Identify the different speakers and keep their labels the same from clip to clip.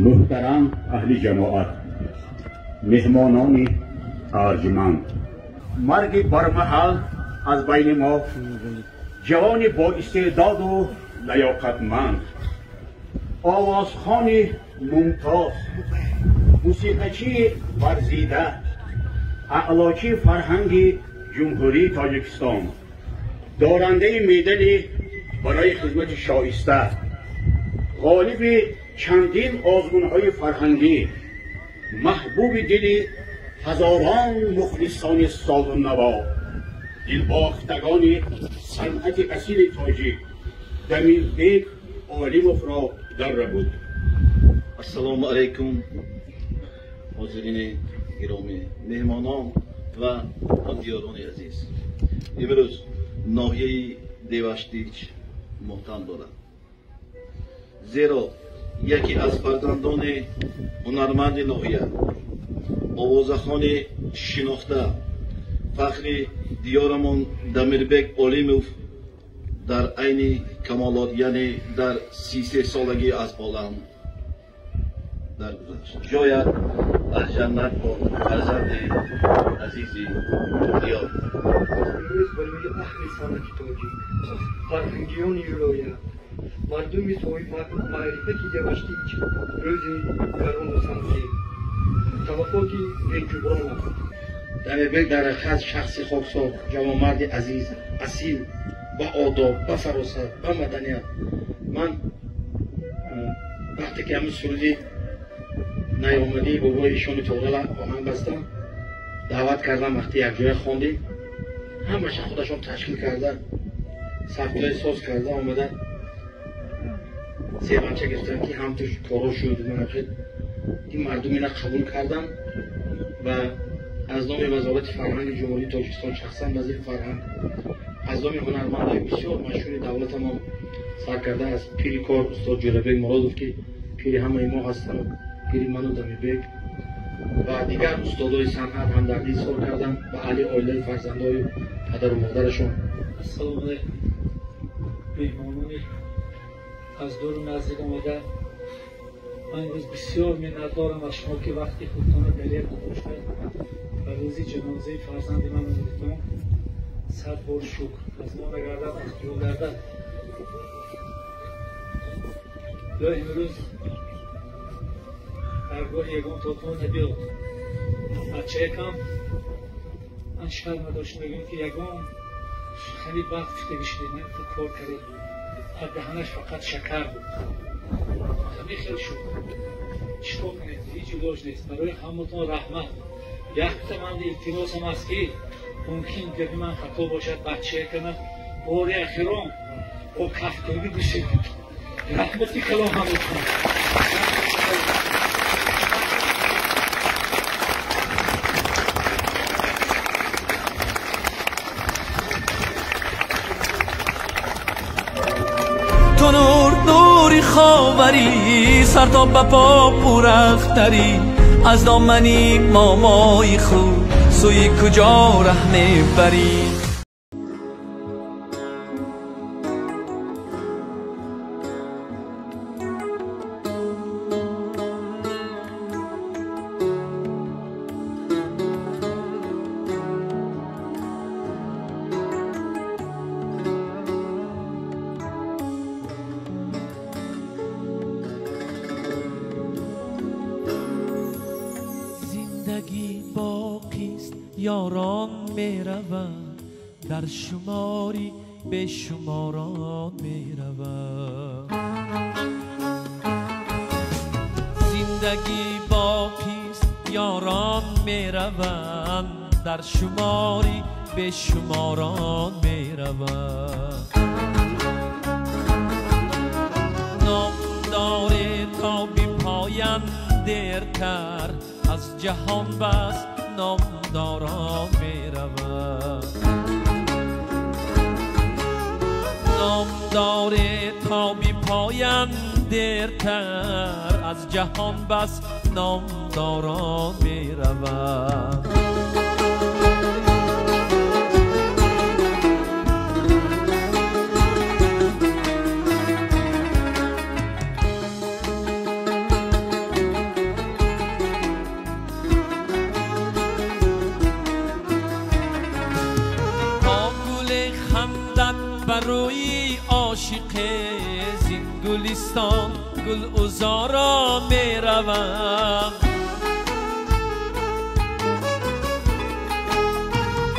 Speaker 1: Муҳтарам аҳли ҷамоат, меҳмонони арҷманд, марги бармаҳал аз байни мо ҷавони боистеъдоду лаёқатманд, овозхони мумтоз, мусиқачии варзида, аълочии фарҳанги Ҷумҳурии Тоҷикистон, дорандаи медали барои хизмати шоиста, ғолиби чандин озмунҳои фарҳангӣ, маҳбуби дили ҳазорон мухлисони созу наво, дилбохтагони санъати асили тоҷик Дамирбек Олимовро дарра буд.
Speaker 2: Ассалому алайкум, ҳозирини гиромӣ, меҳмонон ва ҳамдиёрони азиз. Имрӯз ноҳияи Деваштич мотам дорад, зеро яке аз фарзандони ҳунарманди ноҳия, овозахони шинохта, фахри диёрамон Дамирбек Олимов дар айни камолот, яъне дар 33 солагӣ аз олам даргузашт. Ҷоят аз ҷаннат бод, фарзанди азизи диёр.
Speaker 3: Имрӯз барои аҳли санъати тоҷик, фарҳангиёни вилоят, мардуми соҳибмаърифати Деваштич рӯзи гарону сангин, талафоти беҷуброн аст.
Speaker 4: Дамирбек дар ҳақиқат шахси хоксор, ҷавонмарди азиз, асил, ба одоб, ба фаросат, ба маданият. Ман вақте ки ҳамин суруди наёмадии бобои ишони Тоғрала оҳанг бастам, даъват кардам, вақте якҷоя хондем, ҳамаша худашон ташкил карда, сафтҳои соз карда омада, себанча гирифтам, ки ҳамту коро шуд. Манахел ин мардум ина қабул карданд ва аз номи Вазорати фарҳанги Ҷумҳурии Тоҷикистон, шахсан вазири фарҳанг, аз номи ҳунармандои бисёр машҳури давлатамон, сар карда аз пири кор устод Ҷӯрабек Муродов, ки пири ҳамаи мо ҳастанд, пири ману Дамирбек ва дигар устодои санъат, ҳамдардӣ изҳор кардам ба аҳли оилаи, фарзандою падару модарашон.
Speaker 5: Ассалому алайкум, меҳмонони аз дуру наздик омада. Ман имрӯз бисёр миннатдорам аз шумо, ки вақти худтонро дареғ надошта ба рӯзи ҷанозаи фарзанди ман омадитон. Сад бор шукр, аз мо нагардад, аз Худо гардад. Ё имрӯз даргоҳи ягон тотон набиёд. Бачаякам ман шарм надоштам, мегӯем, ки ягон сухани бад гуфтагӣ шудем, кор кардем, аз даҳанаш фақат шакар буд. Ҳамин хел шуд, чӣ кор кунед, ҳеҷ илоҷ нест. Барои ҳаматон раҳмат. Якта ман илтимосам аст, ки мумкин гапи ман хато бошад, бачаякама бори ахирон бо кафкӯбӣ гусел. Раҳмати калом ҳаматон.
Speaker 6: خاوری، سر تا به پا پرختری، از دامنی مامای خود سوی کجا ره میبری؟ زندگی باقیست، یاران میروند، در شماری به شماران میروند. زندگی باقیست، یاران میروند، در شماری به شماران میروند. نام داره تا بی پایان دیرتر، از جهان بس نامداران میروند. نامدار تا بی پایان دیرتر، از جهان بس نامداران میروند. بروی عاشق زین گلستان گل ازارا میروم.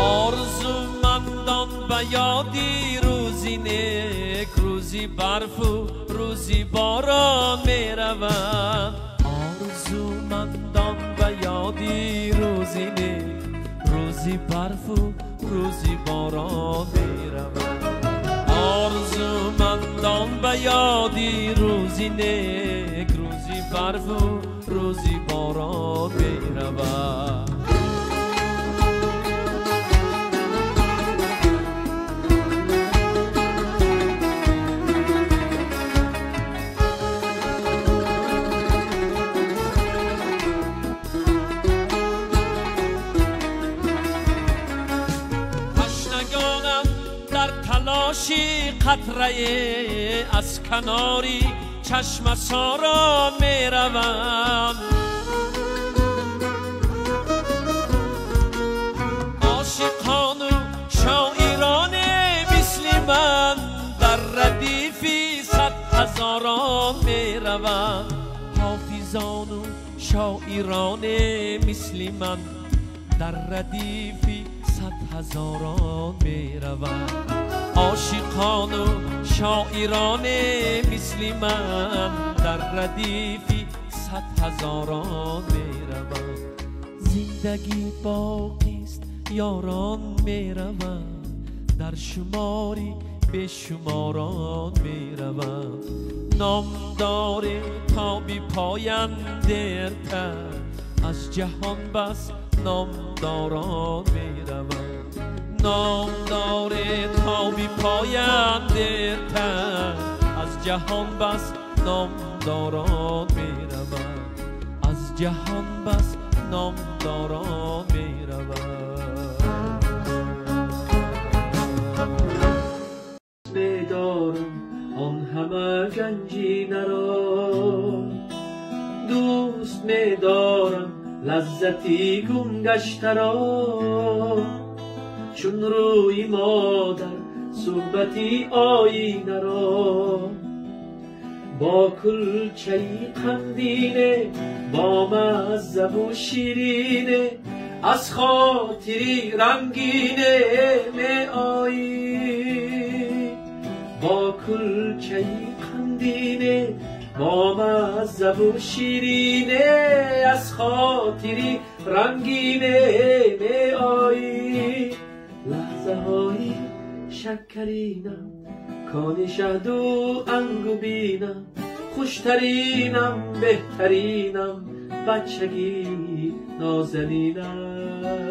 Speaker 6: آرزومندان به یادی روزی نیک، روزی برف و روزی باران میروم. آرزومندان به یادی روزی نیک، روزی برف و روزی باران میروم. آرزومندان به یادی روزی نیک، روزی برف و روزی باران میروم. قطره از کناری چشم سارا میروم. عاشقان و شاعران مثل من در ردیفی صد هزاران میروم. حافظان و شاعران مثل من در ردیفی صد هزاران میروم. عاشقان و شاعران مثل من در ردیفی صد هزاران میروند. زندگی باقیست، یاران میروند، در شماری به شماران میروند. نامدار تا بی پایان دیرتر، از جهان بس نامداران میروند. نامدار تا بی پایان دیرتر، از جهان بس نامداران میروند. از جهان بس نامداران میروند.
Speaker 7: میدارم آن همه گنجینه را، دوست میدارم لذتی گم گشته را. چون روی مادر صحبتی آینه را، با کلچه قندینه، با مزه و شیرینه، از خاطری رنگینه می آیی. با کلچه قندینه، با مزه و شیرینه، از خاطری رنگینه می آیی. لحظه های شکرینم، کانی شهد و انگوبینم، خوشترینم بهترینم، بچگی نازنینم.